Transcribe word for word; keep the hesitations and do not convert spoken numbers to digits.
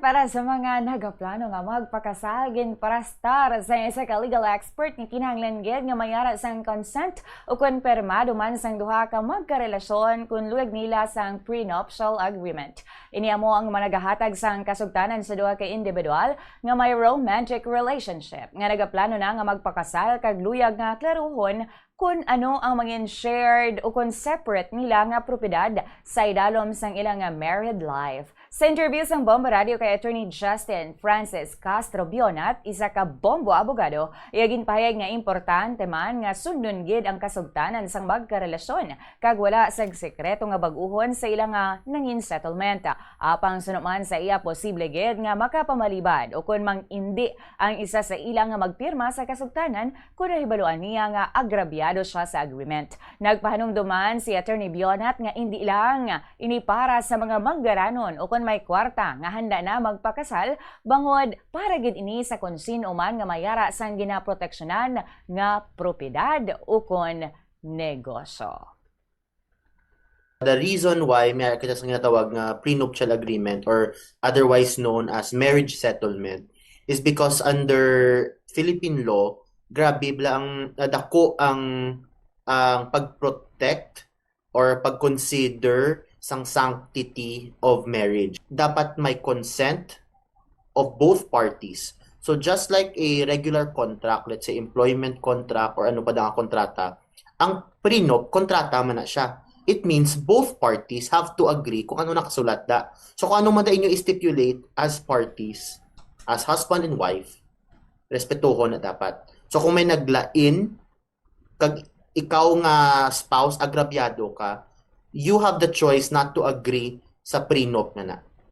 Para sa mga nagaplano nga magpakasal, ginparastar sa isa ka legal expert nga kinahanglan gid nga mayara sang consent o kon pirmado man sang duha ka magkarelasyon kon luyag nila sang prenuptial agreement. Ini amo ang managahatag sang kasugtanan sa duha ka individual nga may romantic relationship nga nagaplano na nga magpakasal kag luyag nga klaruhon kon ano ang mangin shared o kon separate nila nga propiedad sa idalom sang ila nga married life. Sa interview sang Bombo Radio kay Attorney Justin Francis Castro Bionat, isa ka Bombo abogado, iya ginpahayag nga importante man nga sundon gid ang kasugtanan sang magkarelasyon kag wala sang sekreto nga bag-uhon sa ila nga nangin settlement. Apang suno man sa iya, posible gid nga makapamalibad o kon mang-indi ang isa sa ila nga magpirma sa kasugtanan kon nahibaluan niya nga agrabyado siya sa agreement. Nagpahanumdom man si Attorney Bionat nga indi lang ini para sa mga manggaranon o kon may kwarta nga handa na magpakasal, bangod para gid ini sa kon sin-o man nga mayara sang ginaproteksyonan nga propiedad o kon negosyo. The reason why may kita sa ginatawag nga prenuptial agreement or otherwise known as marriage settlement is because under Philippine law, grabe bala ang nadako ang ang pag-protect or pag-consider sang sanctity of marriage. Dapat may consent of both parties. So just like a regular contract, let's say employment contract or ano pa nga kontrata, ang prenup, kontrata man na siya. It means both parties have to agree kung ano nakasulat da. So kung ano man da inyo stipulate as parties, as husband and wife, respetuhon na dapat. So kung may naglain, kag ikaw nga spouse, agrabyado ka, you have the choice not to agree sa prenup nga na.